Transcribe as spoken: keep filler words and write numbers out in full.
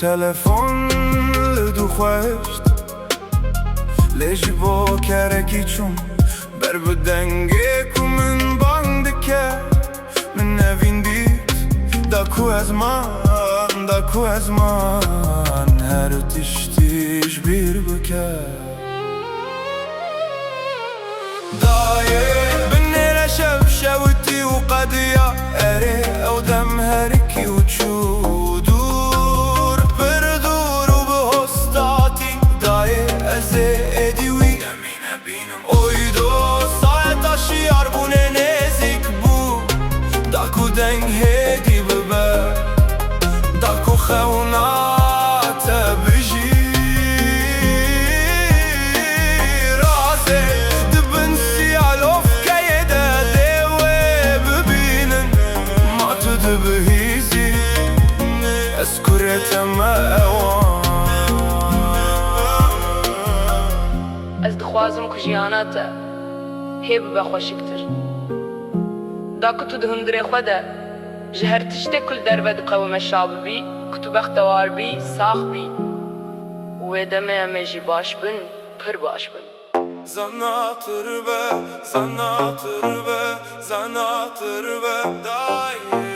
Telefon li du xweşt, lê ji bo kerekî çûm ber bi dengê ku min bang dike. Min nevîn dît, da ku ez man, da ku ez man, her tiştî ji bîr bike. Dayê binêre şev şewitî û qediya. Erê, ew dem herikî û çû dûr, pir dûr û bi hostatî. Dayê, ez ê êdî wî nemîne bînim. Oy do, saeta şiyarbûnê nêzîk bû. Da ku deng hêdî bibe, da ku xewna te bijî. Razê di bin siyalofkeyê de dê wê bibînin. Ma tu dibihîzî, ez kurê te me ewan. Ez dixwazim ku jiyana te hê bibe xweşiktir. Da ku tu di hundirê xwe de ji her tiştê ku li derve diqewime şa bibî, ku tu bextewar bî, sax bî. Û wê demê em ê jî baş bin, pir baş bin. Zanatir be, zanatir be, zanatir be, dayê.